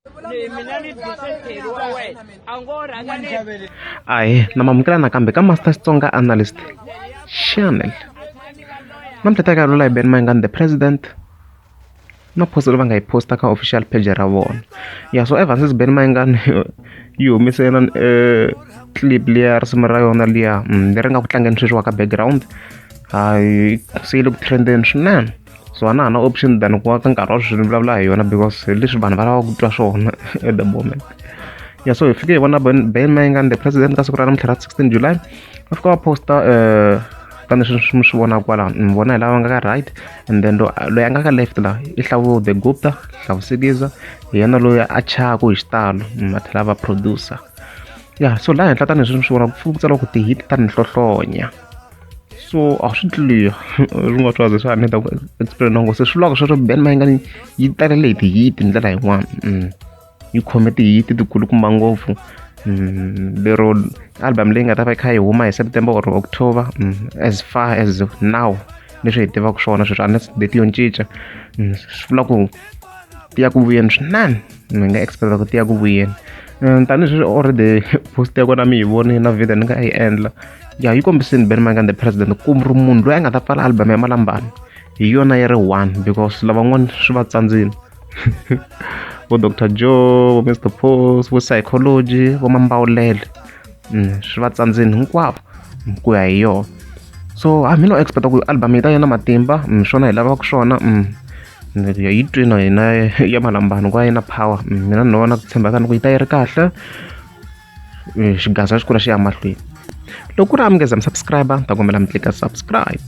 Ni mina ni byise Terry wa wena a ngo rhanga ni Ahee na mamukela nakambe ka Master Xitsonga Analyst Channel namuntlha ta ka lula hi Ben Mayengani the president na post leyi va nga yi posta ka official page ra vona ya so ever since Ben Mayengani yi humese na clip liya risimu ra yona liya leri nga ku tlangeni sweswi wa ka background hayi se yi le ku trendeni swinene so a na ha na option than ku va ka nkarhi wa sweswi ni vulavula hi yona because hi leswi vanhu va lavaka ku twa swona at the moment ya so hi fike hi vona Ben Mayengani the president ka siku ra namuntlha ra 16 July va fika va posta tanihi mi swi vona kwala mi vona hi lava nga ka right and then loyi a nga ka left la i Hlavu the Gupta Hlavu Sikiza hi yena loyi a chaku hi xitalo a tlhela a va producer ya so laha henhla tanihi mi swi vona ku tsariwa ku ti-hit ta ni hlohlonya so a swi clear swi nga swa ze swa ni ta ku explain ngo se swi vulaka sweswo Ben Mayengani yi talele hi ti-hit hi ndlela yin'wana yi khome ti-hit tikulukumba ngopfu lero album leyi nga ta va yi kha yi huma hi September or October as far as now leswi hi tivaka swona sweswi unless date yo cinca swi vula ku ti ya ku vuyeni swinene mi nga expect ku ti ya ku vuyeni tanihi sweswi already post ya kona mi yi vonile na video ni nga yi endla ya yi kombisini Ben Mayengani the president ku ri munhu loyi a nga ta pfala album ya Malambani hi yona yi ri one because lavan'wana swi va tsandzile vo Doctor Joe vo Mr Post vo Psychology vo Mambawulele swi va tsandzile hinkwavo ku ya hi yona so hambi no expect ku album yi ta yi na matimba swona hi lavaka swona yi twini na hina ya Malambani ku va yi na power mina ni vona ku tshemba ka ni ku yi ta yi ri kahle xigaza xi kula xi ya mahlweni loko ku ri a mi nge za mi subscribe ni ta kombela mi tlika subscribe.